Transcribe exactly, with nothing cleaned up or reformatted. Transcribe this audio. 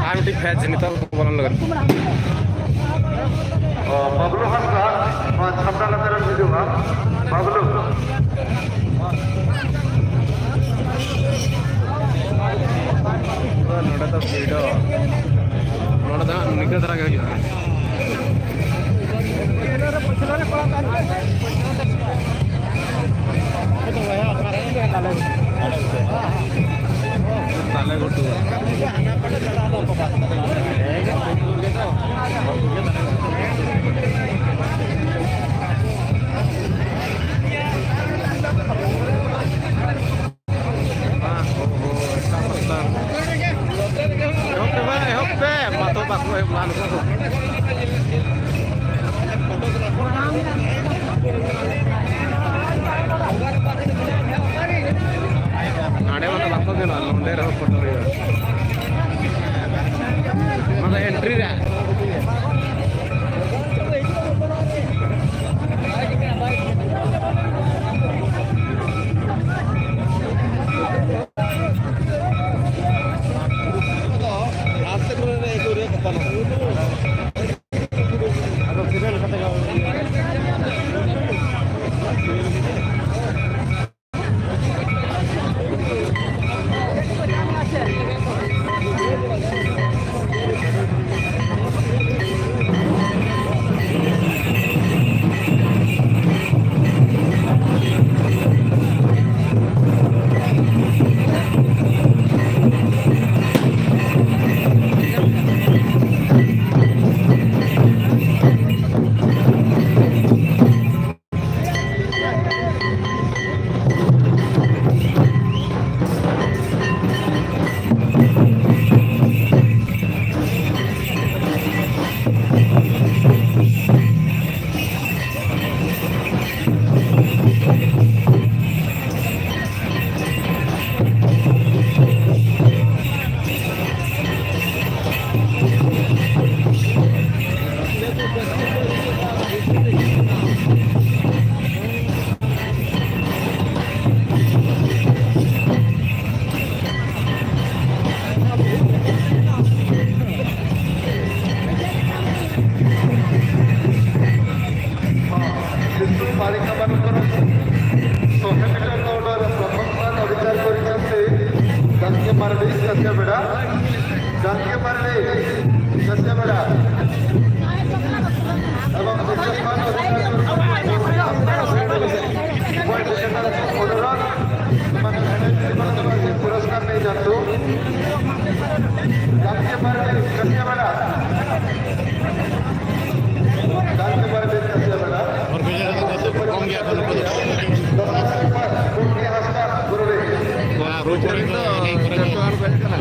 ᱟᱨ ᱢᱤᱫᱴᱤᱡ ᱯᱷᱮᱡᱽ ᱱᱤᱛᱚᱜ ᱵᱚᱞᱚᱱ ᱞᱟᱹᱜᱤᱫ᱾ ᱚ, ᱵᱟᱵᱞᱩ ᱦᱟᱸᱥᱫᱟ ᱱᱚᱣᱟ ᱪᱷᱟᱛᱟ ᱞᱟᱛᱟᱨ ᱨᱮᱢ ᱦᱤᱡᱩᱜᱼᱟ᱾ ᱵᱟᱵᱞᱩ᱾ ᱱᱚᱰᱮ ᱫᱚ ᱵᱷᱤᱲ ᱫᱚ, ᱱᱚᱰᱮ ᱫᱚ ᱦᱟᱸᱜ ᱱᱤᱝᱠᱟᱹ ᱫᱷᱟᱨᱟ ᱜᱮ ᱦᱩᱭᱩᱜᱼᱟ᱾ ᱛᱟᱞᱮ ᱜᱷᱩᱴᱩ᱾ ᱮᱦᱚᱵ ᱯᱮ, ᱢᱟ ᱮᱦᱚᱵ ᱯᱮ, ᱢᱟ ᱛᱚ ᱵᱟᱠᱚ ᱮᱦᱚᱵ ᱞᱟᱦᱟ ᱱᱩᱠᱩ ᱫᱚ᱾ ᱦᱟᱸᱰᱮ ᱢᱟ ᱵᱟᱠᱚ ᱧᱮᱞᱚᱜᱼᱟ, ᱱᱚᱸᱰᱮ ᱨᱮᱦᱚᱸ ᱯᱷᱳᱴᱳ ᱦᱩᱭᱩᱜᱼᱟ᱾ ᱚᱱᱟ ᱫᱚ ᱮᱱᱴᱨᱤ ᱨᱮ᱾ মার্ডি, কাছিয়াবেড়া। জানকী মার্ডি, কাছিয়াবেড়া। এবং বিশেষ মান অধিকার পুরস্কার নিয়ে যাচ্ছ। জানকী মার্ডি, কাছিয়াবেড়া। জানকী মার্ডি, কাছিয়াবেড়া। ᱠᱚᱢ ᱜᱮᱭᱟ ᱠᱚ ᱱᱩᱠᱩ ᱫᱚ᱾ ᱫᱚᱥᱟᱨ ᱥᱮᱨᱢᱟ ᱠᱩᱢᱠᱤ ᱦᱟᱸᱥᱫᱟ ᱜᱩᱨᱩᱰᱤ᱾ ᱦᱮᱸ, ᱨᱳᱡᱽ ᱨᱮ ᱫᱚ ᱡᱚᱛᱚ ᱦᱚᱲ ᱠᱚ ᱦᱮᱡ ᱠᱟᱱᱟ᱾